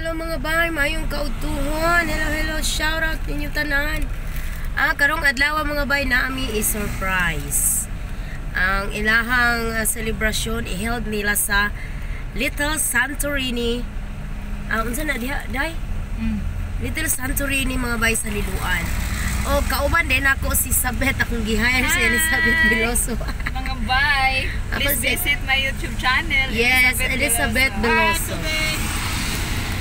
Hello mga bay, mayong kautuhon. Hello, hello, shout out ninyo tanan. Karong adlaw mga bay naami is surprise. Ang ilahang selebrasyon i-held nila sa Little Santorini. Unsa na diha, day? Little Santorini mga bay sa Liloan. O kauban din ako si Sabeth, akong gi-hire si Elizabeth Veloso. Mga bay, please visit my YouTube channel. Yes, Elizabeth Veloso.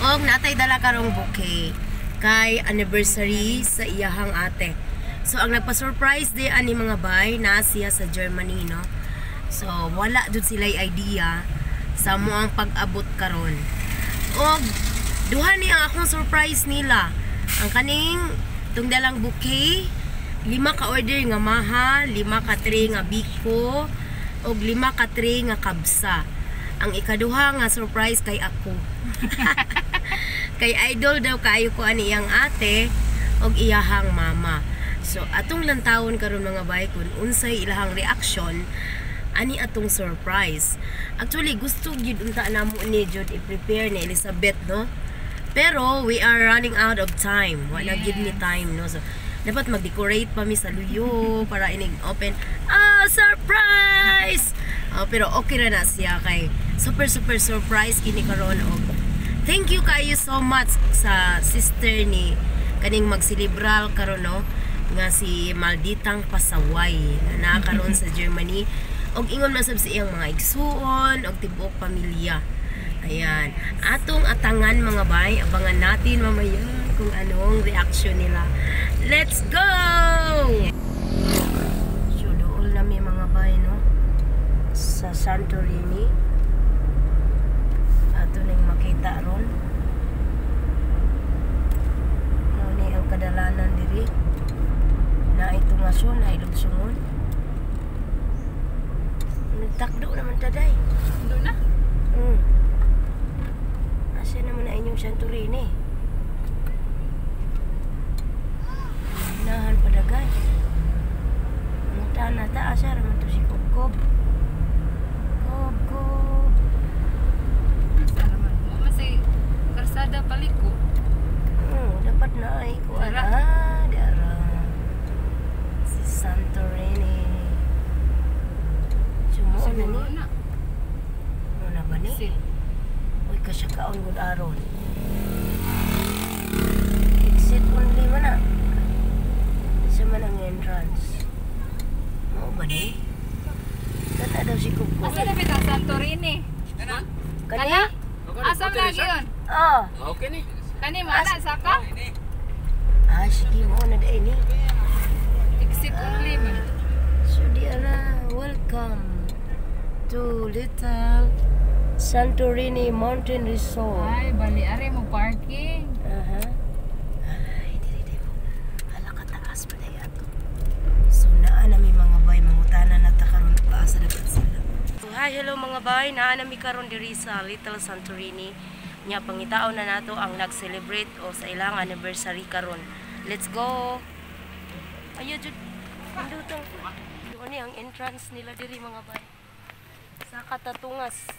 Og natay dala karong bouquet kay anniversary sa iyahang ate. So ang nagpa-surprise di ani mga bay na siya sa Germany, no. So wala jud sila idea sa mo ang pag-abot karon. Og duha ni ang akong surprise nila. Ang kaning tung dalang bouquet, 5 ka order nga maha, 5 ka tray nga biko, og 5 ka tray nga kabsa. Ang ikaduha nga surprise kay ako. Kay idol daw kaayo ko ani iyang ate og iyahang mama. So atong lantawon karon mga bay kun unsay ilahang reaction ani atong surprise. Actually gusto gyud unta namo ni jud i-prepare ni Elizabeth, no. Pero we are running out of time. Wala gyud ni time, no. So dapat mag-decorate pa mi sa luyo para inig open. Ah, surprise! Pero okay ra na siya kay super super surprise kini karon og thank you kayo so much sa sister ni kaning magselebral karon, no, nga si Malditang Pasaway nga naa karon sa Germany og ingon man sab sa iyang mga igsuon og tibuok pamilya. Ayan, atong atangan mga bay, abangan natin mamaya kung anong reaction nila. Let's go! So dool na mi mga bay, no, sa Santorini. Ato nang makita ron. Mo ni ang kadalanan diri. Na itungason, na ilugsungon. Nagtakdo naman taday. Takdo na? Asa naman na inyong Santorini? Nahan padagay. Ang tana ta, asa raman to si Kob-Kob. Kob-Kob. Asa naman? Mo si karsada paliko. Dapat na ay kuan. Ah, dara. Si Santorini. Sumuo na ni. Mo na ba ni? Uy, kasyakaon gud aron. Exit only man na. Sa man ang entrance. Mo ba ni? Kana daw si Kuko. Asa na bitang Santorini? Kana? Kani? Asa lagi yun? Oh. Okay ni. Kani mana saka? Ah, sige mo na dai ni. Exit only man. So di ara, welcome to Little Santorini Mountain Resort. Ay, bali ari mo parking. Aha. Ay, diri diri mo. Hala ka taas pa day ato. So naa na mi mga bay, mangutana na ta karon paasa dapat sila. So, hi, hello mga bay, naa na mi karon diri sa Little Santorini. Nya pangitaon na nato ang nag-celebrate o sa ilang anniversary karon. Let's go. Ayo jud. Pindutong. Doon ni ang entrance nila diri mga bay. Sa Katatungas.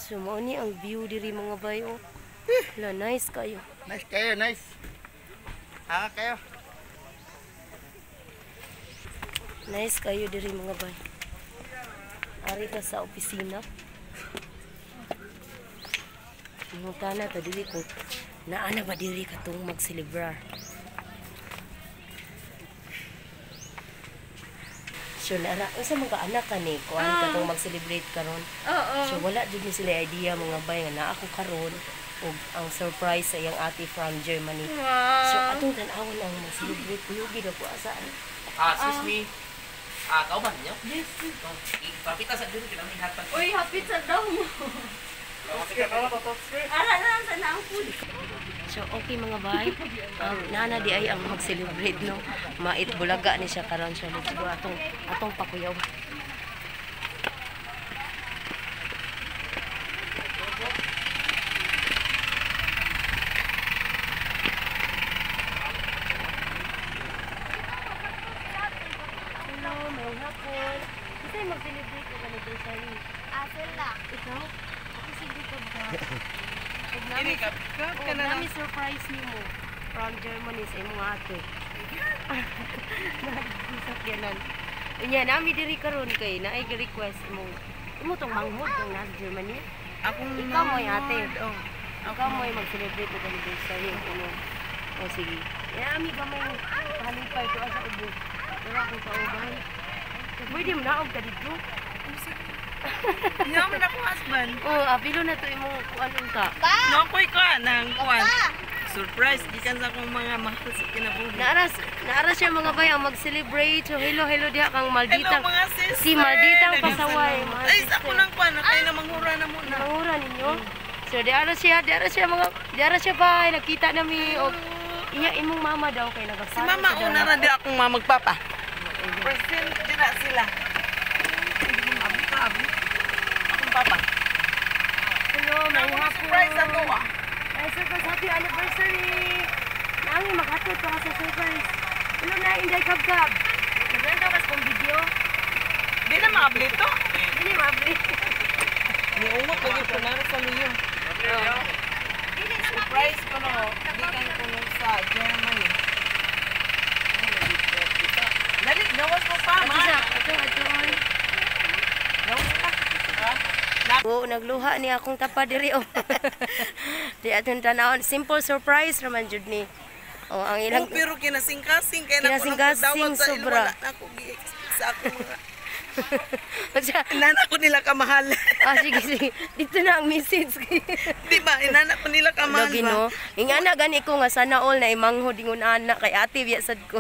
So mao ni ang view diri mga bay, oh. La, nice kayo. Nice kayo, nice. Ah, kayo. Nice kayo diri mga bay. Ari ka sa opisina. Mangutana ta diri ko naa na ba diri katong magselebrar. So nara, unsa man ka anak ka ni kuan katong mag-celebrate karon? Oo. So wala jud ni sila idea mga bay nga naa ako karon og ang surprise sa iyang ate from Germany. Wow. So atong tan-awon ang mag-celebrate kuyugi daw ko asaan. Excuse me. Kauban niyo? Yes. Ipapita sa diri kinami hatag. Uy, hapit sa daw mo. Ara na sa na ang food. So okay mga bay, nana di ay ang mag-celebrate, no. Mait bulaga ni siya karon, so let's go atong pakuyaw. No? Ako sige ka. Ini ka ka Oh, ka na lang. nami surprise nimo from Germany sa imong ate. Nagkisakyanan. Unya nami diri karon kay naay request imong imo tong manghod kang nasa Germany. Akong Ikaw mo ate. Oh. Ikaw mo mag-celebrate og anniversary imo. O sige. Ya ami gamay pahalipay to sa ubo. Pero akong kauban. Pwede mo naog ka didto. Nga man akong husband. Oh, apilo na to imong kuan unta. No koy ko nang kuan. Surprise gikan sa akong mga mahal sa kinabuhi. Naaras, naara siya mga bay ang mag-celebrate. So hello, hello diha kang Hello malditang. mga sister. Si malditang Daghang pasaway, salamat. mga Ay, sa ako sister. nang kuan, kay na manghura na muna. Mangura ninyo. So diara siya, diara siya mga, diara siya bay, nakita nami og iya imong mama daw kay Si nagaparo. mama sa una daw. ra di akong mama magpapa. Present din na sila. Hindi mo maabi ka, abi. Akong papa. Hello, may Akong hapon. surprise ato ah. Ay, surprise, happy anniversary. Nami maghatod para sa surprise. Hello na Inday Kabkab. Naglantaw kas kong video. Di na maabli to. Dili maabli. Niungot lagi po na sa liyo. Surprise ko no, gikan ko no sa Germany. Dali, gawas mo pa, ma. Ato sa, ato ato. Gawas pa. Ha? Oo, nagluha ni akong tapa diri oh. Di atong tanawon, simple surprise raman jud ni. Oh, ang ilang Oh, pero kinasingkasing kay na ko nang Kinasingkasing, pagdawat sa ilo, sobra. wala na ako gi-expect sa akong mga Basta, inana ko nila kamahal. ah, sige, sige. Dito na ang message. Di ba? Inana ko nila kamahal Lagi ba? no. Ingana gani ko nga sana all na imanghod ingon ana kay ate biya sad ko.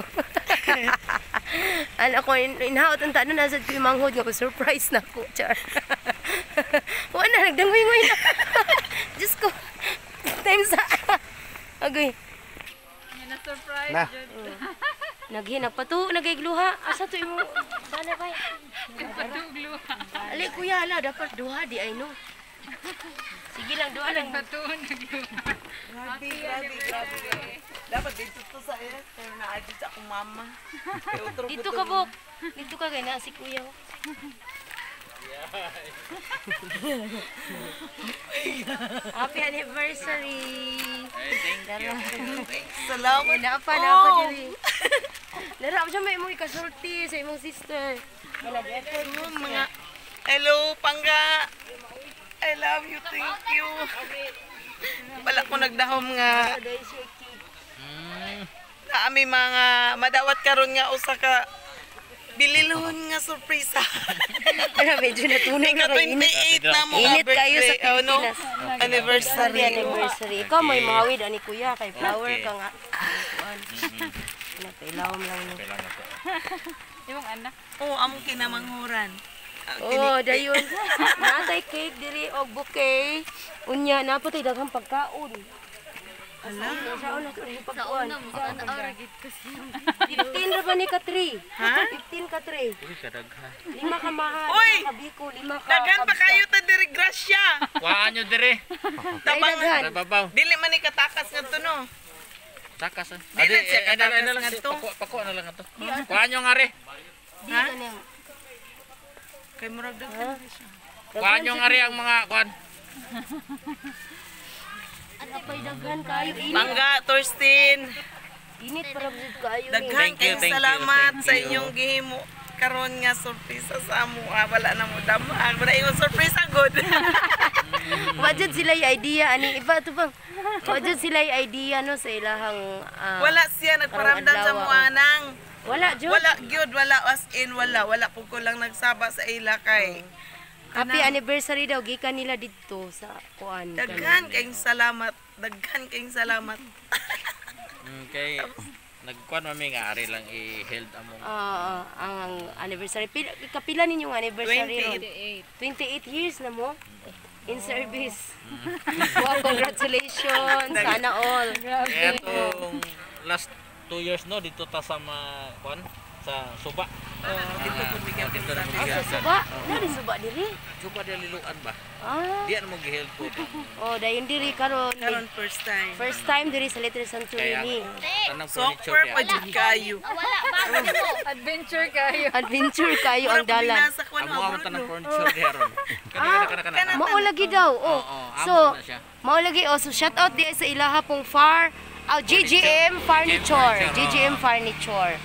Ana ko inhaot ang tanon na sad ko imanghod nga ko surprise na ko char. Wala nagdangoy-ngoy na. Diyos ko. Time sa Agoy. Na surprise. Na. Naghinag patu nagigluha. Asa to imo sana bay? Patugluha. Ali kuya ala dapat duha di ay no. Sige lang duha lang. Patuon nagluha. Grabe, grabe, grabe. Dapat dito to sa Esther na adyo sa akong mama. Kay utro ko Dito to. ka bok. Dito ka kay na si kuya. oh. Happy anniversary. Ay, thank you. Salamat. Napa napa Oh. diri. Nara siya may imong ikasulti sa imong sister. Oh, mga Hello, Pangga. I love you. Thank you. Wala ko nagdahom nga na ami mga madawat karon nga usa ka bililhon nga surpresa. Pero medyo natunay na Ika kay init. 28 na mo Init kayo sa birthday, oh, no? Pilipinas. Anniversary. Happy anniversary. Ikaw may mawid ani kuya kay flower Okay. ka nga. Kuan. Napailawom lang no. Okay lang na to. Imong anak. Oh, among kinamanghuran. Ang Oh, dayon. Natay cake diri og bouquet. Unya na patay daghang pagkaon. Ala. Sa una to rin pagkaon. Ana gid ko siya. 15 ra ba ni ka 3? Ha? 15 ka 3. Uy, kadaghan. Lima ka mahal, Uy! lima ka biko, lima ka. Daghan pa kabsa. kayo ta diri grasya. Kuhaan nyo dire. Ay, Tabang daghan. Sa babaw. dili man ni katakas ngadto no. Takas ah. Di na siya Adi, eh, na lang katakas si ngadto. Pakuha na lang ato. Kuhaan nyo nga re. Di Ha? ka nang. Kay murag daghan na siya. Kuhaan nyo nga re ang mga kuhaan. Apay daghan kayo init. Mangga, Torsten. Init para jud kayo ni. Daghan Thank you, kayong thank you, salamat thank sa you. inyong gihimo karon nga surpresa sa amo. Ah, wala na mo damag. Wala imong surpresa good. Wa jud sila yung idea ani iba to bang. Wa jud sila yung idea no sa ilahang ah, Wala siya nagparamdam sa Karong adlaw, mo anang. Wala jud. Wala gyud, wala as in wala. Wala po ko lang nagsaba sa ila kay. Happy anniversary daw gikan nila didto sa kuan. Daghan kayong salamat. Daghan kayong salamat. Okay. Nagkuhan mami nga ari lang i-held among Ah, ang anniversary. Pila, kapila ninyong anniversary ron? 28. 28 years na mo in service. Wow, congratulations. Sana all. Etong last 2 years no dito ta sa ma kuan sa Suba. Oh, dito po bigyan Dito na mo Ah, sa gihatag. suba. Nari suba diri. Suba dia liluan ba? Ah. Diyan mo gihelp po. Oh, dayon diri karon. Karon first time. First time diri sa Little Santorini. Tanang furniture Super pa diya. jud kayo. Adventure kayo. Adventure kayo ang Mura po dalan. binasa ko ano, Amo ang abroad, tanang no? furniture diya ron. Kana kana kana. kana. Mao lagi daw. Oh. Oo, So, amo na siya. mao lagi oh. So shout out diya sa ilaha pong far GGM Furniture. Furniture, GGM Furniture.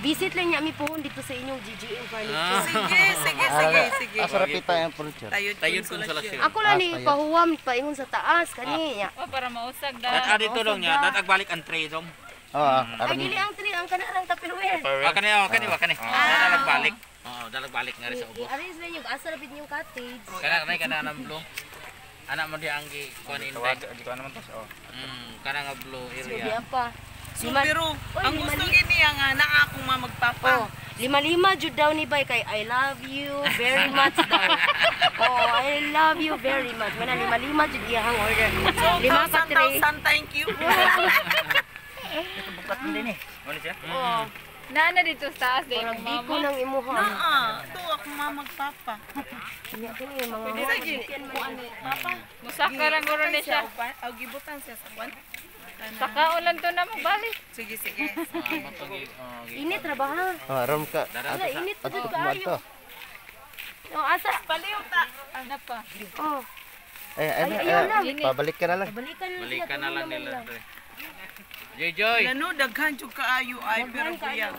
Visit lang niya mi pohon dito sa inyong GGM Furniture. Sige, sige, sige, sige. Asa ra pita ang furniture? Tayod Tayod konsolasyon. konsolasyon. Ako lang ni pahuwam paingon sa taas kani. Oh, para mausag Dat da. dito dong niya, dat agbalik ang tray dong. Oo, ah, Ay aron dili ang tree ang kanang Tupperware. Ah, kani oh, kani wa kani. Dalag balik. Oo, dalag balik nga rin sa ubos. I-arrange na yung asa rapid yung cottage. Kana kanay kana nang blue. Anak mo di ang gi kuan inday. Gikuan naman to. Oh. Kana nga blue So area. diya pa. So, Lima, pero Oy, ang gusto lima- gini nga naa akong mga magpapa. oh, lima-lima jud daw ni bay kay I love you very much daw. Oh, I love you very much. Mana lima-lima jud iyahang order. So, Lima ka thousand, tray. thousand, thank you. Ano siya? Oh, Nana dito sa taas dahil murag mong di ko mama. nang imuha. Naa, to akong mga magpapa. Nya kini mga Sige, papa. Musaka lang guro ni siya. Aw, gibutan siya sa kwan. Sakaon lang to na mo balik. Sige, sige. Init ra ba ha? Oh, aron ka. Wala init pa Adto jud mo kaayo. adto. Oh, asa? Paliw ta. Ano pa? Oh, Eh, ay, Ay, ayaw lang. pabalik ka na lang. balikan na siya. Balikan na lang nila. Pre. Joy Joy. Lano, daghan jud kaayo ay pero kuya.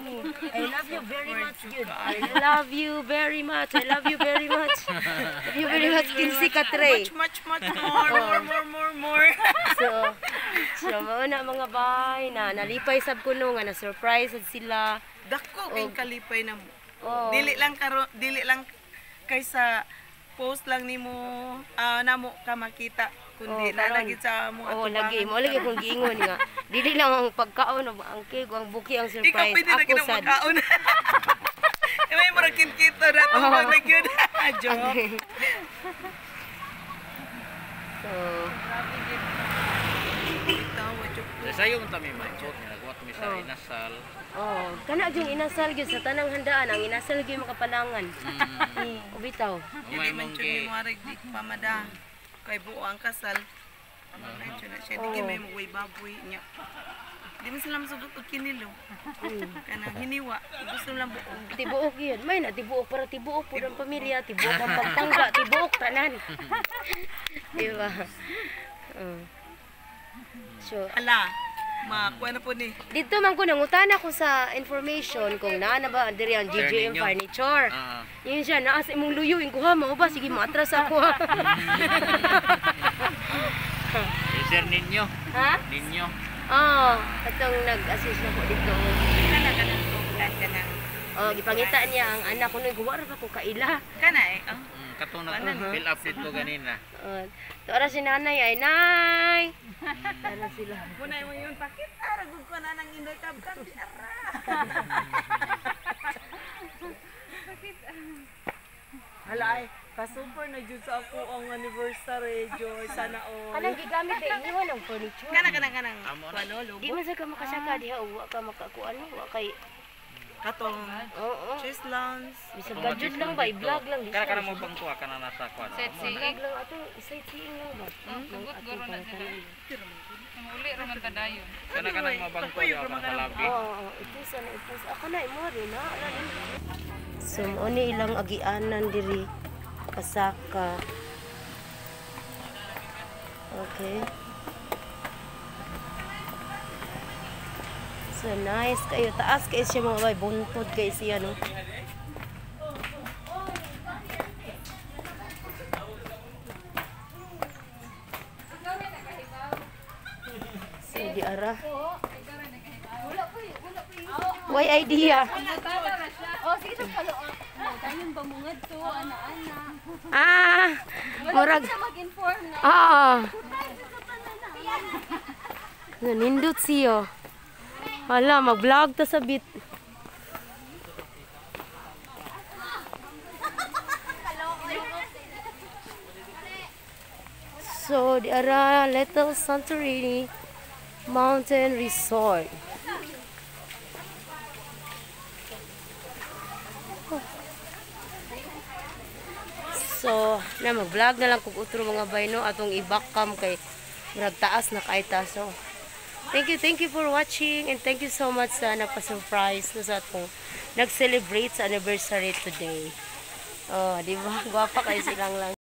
I love you very much, jud. I love you very much. I love you very much. Love you very much. Kinsi ka tray. Much, much, much more, more, more, more, more. So, mao na mga bay na nalipay sab kuno nga na surprise sad sila. Dako kay kalipay na mo. Oh. Dili lang karo, dili lang kaysa post lang nimo namo ka makita kundi Oh, na karon. lagi sa mo Oh, lagi mo lagi kung giingon nga. Dili lang ang pagkaon o ang cake o ang buki ang Ikaw surprise. pwede na Ako kinang sad. makaon. Eh, may murag kinkita na Oh. tungkol na yun. Joke. So, Bitaw, joke. Sa sayo man tami man. Nagwat mi sa inasal. oh, kana jung inasal gyud sa tanang handaan ang inasal gyud makapalangan. O bitaw. Dili Umay man mong jud gi. ni mo di pamada. Kay buo ang kasal. Ay, jud na siya. Di may mo baboy niya. Di man sila masugot og kinilo. Kanang hiniwa. Gusto lang buo. Tibuok yun. May na tibuok para tibuok po ang pamilya, tibuok ang pagtangga, tibuok tanan. Di ba? Oh. So, Ala, makuha na po ni. dito man ko nangutana ko sa information kung naa na ba diri ang GGM ninyo. Furniture. Ah. Yun siya, naa sa imong luyo, ko ha, mao ba? Sige, maatras ako ha. Sir ninyo. Ha? Ninyo. Oo, atong nag-assist na ko dito. Kana kana kana. Oh, gipangita niya ang anak ko nung guwara pa ko kaila. Kana eh. Ah. Katong na fill up dito ganina. Oh, tuara si nanay ay nay. Tara sila. Kunay mo yun pakit ara gud ko na nang inday kabkab di ara. Hala ay, ka-super na jud sa ako ang anniversary, Joy. Sana all. Kanang gigamit ba inyo ng furniture? Kana kana kanang Amo na. ano, Di man sa ka makasaka diha wa ka makakuan wa kay Katong oo. cheese lounge. Bisag gadget lang ba i-vlog lang di Kana siya. kana mo bang kuha kana nasa kuha. Sightseeing. Vlog lang ato sightseeing lang ba. Tugot guro na sila. Muli raman ta dayon. Kana kana mo bang kuha kana sa labi. Oo, oo, ito sana ito. Ako na imo rin na. Ala ni. So mo ni ilang agianan diri pasaka. Okay. So nice kayo. Taas kayo siya mga bay. Buntod kayo siya no. So di ara. Why idea? Oh, sige sa palo. Tayon ba mungad to, ana-ana. Ah, murag. Mag-inform na. Ah. Nanindot siya. Hala, mag-vlog ta sa bit. So, di ara Little Santorini Mountain Resort. So, na mag-vlog na lang kog utro, mga bay, no, atong i-backcam kay murag taas na kay ta. So, thank you for watching and thank you so much sa nagpa-surprise na sa atong nag-celebrate sa anniversary today. Oh, di ba? Gwapa kayo silang lang.